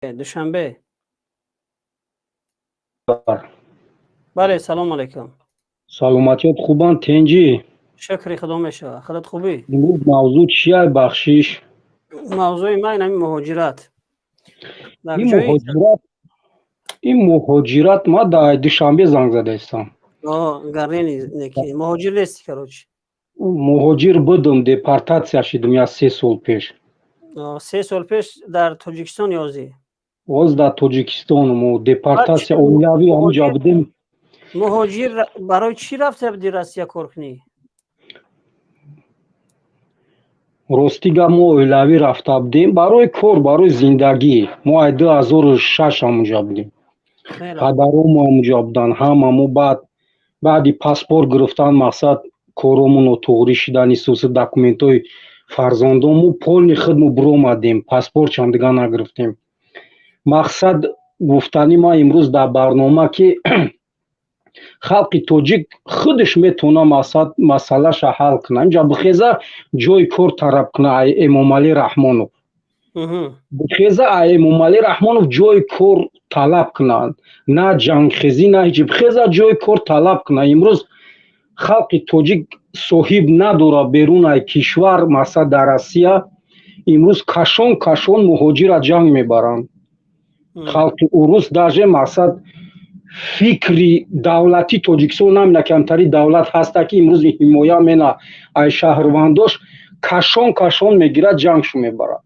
Душанбе. Бале, салому алайкум. Саломатиёт хубанд, тенҷӣ? Шукри Худо мешавад. Худат хубӣ? Имрӯз мавзӯъ чия, бахшиш? Мавзӯи ман ҳамин муҳоҷират. Ин муҳоҷират, ин муҳоҷират, ман дар Душанбе занг задаистам. Гарнени неки муҳоҷир нести, короче. Муҳоҷир будум, депортатсия шидум як 3 сол пеш. 3 сол пеш дар Тоҷикистон ёзӣ? Ҳоз дар Тоҷикистонум. Депортатсия оилавӣ ҳамуҷа будем. Муҳоҷир барои чӣ рафта буди Россия кор кунӣ? Рости гап, мо оилавӣ рафта будем барои кор, барои зиндагӣ. Мо ай 2006 ҳамуҷа будем, падаромо ҳамуҷа буданд ҳама. Мо баъд баъди паспорт гирифтан, мақсад, коромон нотуғрӣ шидани суси документҳои фарзандонмо полный худмо биромадем, паспортчам дига нагирифтем. Мақсад, гуфтани ман имрӯз дар барнома, ки халқи тоҷик худаш метавона, мақсад, масъалаша ҳал кунад. Инҷа бихеза, ҷои кор талаб куна ай Эмомалӣ Раҳмонов. Бихеза, ай Эмомалӣ Раҳмонов ҷои кор талаб кунад, на ҷангхезӣ, на ҳеҷ. Бихеза, ҷои кор талаб кунад. Имрӯз халқи тоҷик соҳиб надорад берун ай кишвар, мақсад, дар Россия. Имрӯз кашон кашон муҳоҷира ҷанг мебаранд. Халқи урус даже, мақсад, фикри давлати Тоҷикистон намена, камтари давлат ҳаста, ки имрӯз ҳимоя мена ай шаҳрвандош. Кашон кашон мегирад, ҷангшу мебарад.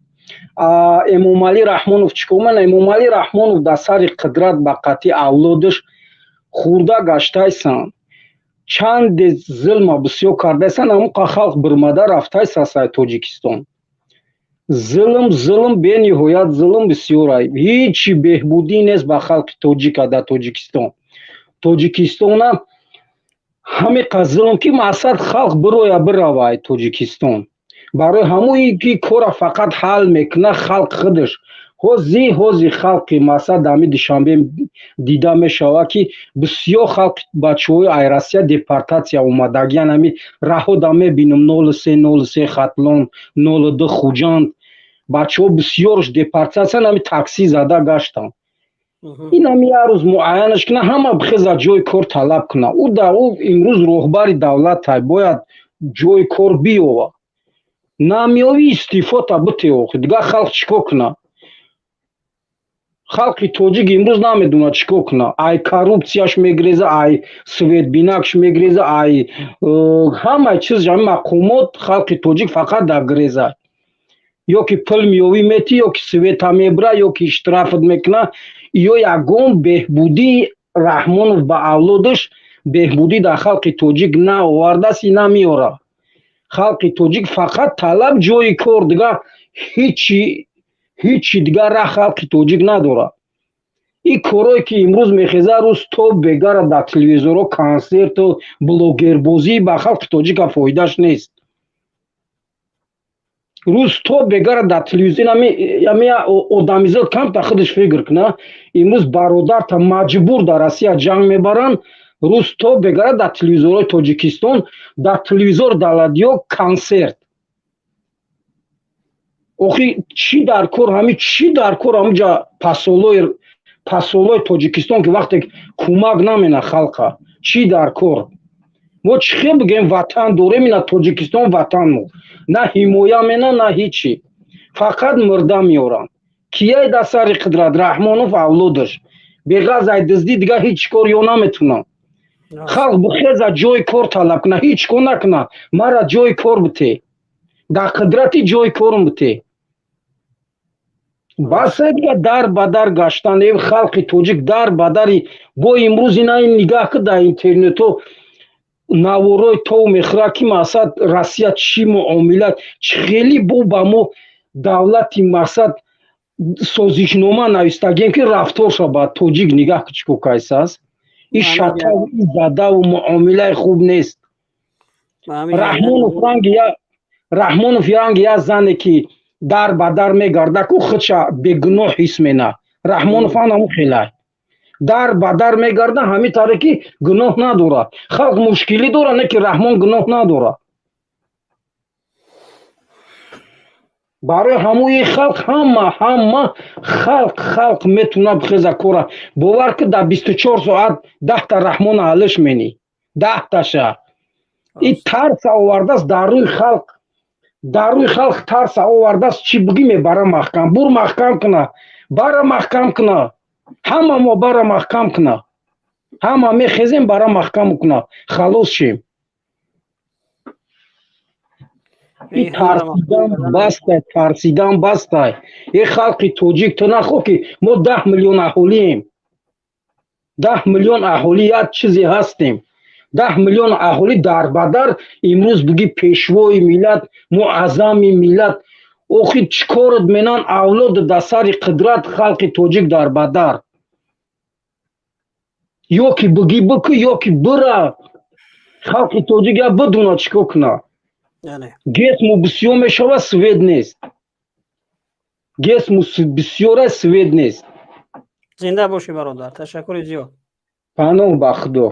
Эмомалӣ Раҳмонов чӣ кор мена? Эмомалӣ Раҳмонов дар сари қудрат ба қатъи авлодаш хурда гаштайсан. Чанде зулма бисёр кардайсан, ҳамуқа халқ бирмада рафтайсасай Тоҷикистон. Зулм, зулм, бениҳоят зулм бисёрай. Ҳичи беҳбудӣ нест ба халқи тоҷика дар Тоҷикистон. Тоҷикистона ҳамиқа зулм, ки мақсад, халқ бироя, биравай Тоҷикистон. Барои ҳамои ки кора фақат ҳал мекуна халқ худаш. Ҳози ҳози халқи, мақсад, ҳами Душанбе дида мешавад, ки бисёр халқ, бачаҳои ай Россия депортатсия омадагиян. Ҳами раҳода мебинам, 03 03 Хатлон, 02 Хуҷанд, бачаҳо бисёрш депортатсиян, ҳами такси зада гаштанд. Ин ҳами як рӯз муайянаш куна, ҳама бихеза, ҷои кор талаб куна. Ӯ да ӯ имрӯз роҳбари давлатай, бояд ҷои кор биёва. Намеёви, истеъфота бите. Охи дигар халқ чӣ кор куна? Халқи тоҷик имрӯз намедонад, чӣ кор куна. Ай коррупсияш мегиреза, ай светбинакш мегиреза, ай ҳамаи чиз, ҳами мақомот. Халқи тоҷик фақат дар гиреза: ё ки пул меёвӣ, метӣ, ё ки света мебира, ё ки штрафат мекуна. Ё ягон беҳбудӣ Раҳмонов ба авлодаш беҳбудӣ дар халқи тоҷик наовардааст и намеёра. Халқи тоҷик фақат талаб ҷои кор, дигар ҳичи, ҳичи дигар раҳ халқи тоҷик надорад. Ин корое ки имрӯз мехеза, рӯз то бегара дар телевизорҳо консерту блогербозӣ, ба халқи тоҷика фоидааш нест. Рӯз то бегара дар телевизион ами одамизод камта худаш фикр куна. Имрӯз бародарта маҷбур дар Россия ҷанг мебаранд, рӯз то бегара дар телевизорҳои Тоҷикистон, дар телевизор давлатиё консерт. Охи чӣ дар кор ҳами, чӣ дар кор ҳамуҷа посолои Тоҷикистон, ки вақте кӯмак намена халқа, чӣ дар кор? Мо чӣ хел бигӯем, ватан дорем? Ина Тоҷикистон ватан мо на ҳимоя мена, на ҳичи, фақат мурда меоранд. Кияй дар сари қудрат? Раҳмонов, авлодаш. Беғарз ай дуздӣ дигар ҳеҷ кор ё наметунанд. Халқ бихеза, ҷои кор талаб куна, ҳеҷ кор накуна, мара ҷои кор бите, дар қудрати ҷои корм бите. Басе дига дар ба дар гаштан. Э, халқи тоҷик дар ба дари бо имрӯз ина нигаҳ ки дар интернетҳо наворои тов мехӯрад, ки мақсад, Россия чӣ муомила, чӣ хеле бо ба мо давлати, мақсад, созишнома навистагем, ки рафторша ба тоҷик нигаҳ ки чӣ кор кайсааст. И шатаву и задаву муомилаи хуб нест. Раҳмонов ранги я Раҳмонов ранги я зане, ки дар ба дар мегарда ку, худша бегуноҳ ҳис мена. Раҳмонов анаму хелай дар ба дар мегарда, ҳамин таре ки гуноҳ надорад. Халқ мушкилӣ дорад, не ки Раҳмон гуноҳ надорад. Барои ҳамои халқ, ҳама, ҳама халқ метуна бихеза кора. Бовар ки, дар 24 соат 10-та Раҳмона алиш менӣ, 10-таша. И тарса овардааст дар рӯи халқ, дар рӯи халқ тарса овардааст. Чӣ бугӣ, мебара маҳкам, бур маҳкам куна, бара маҳкам куна, ҳама мо бара маҳкам куна, ҳама мехезем, бара маҳкам куна, халос шем. И тарсидан бастай, тарсидан бастай. Э, халқи тоҷик, ту нахо ки мо 10 миллион аҳолием. 10 миллион аҳолӣ як чизе ҳастем. 10 миллион аҳолӣ дар бадар имрӯз буги пешвои миллат, муаззами миллат. Охи, чӣ корот менан авлоду дар сари қудрат? Халқи тоҷик дар бадар, ё ки буги бикӯ, ё ки бира. Халқи тоҷик я бидуна чӣ кор куна. ГЭС-му бисёр мешава, свет нест. ГЭС-му бисёра, свет нест. Зинда бошӣ, бародар, ташаккури зиёд. Паноҳ ба Худо.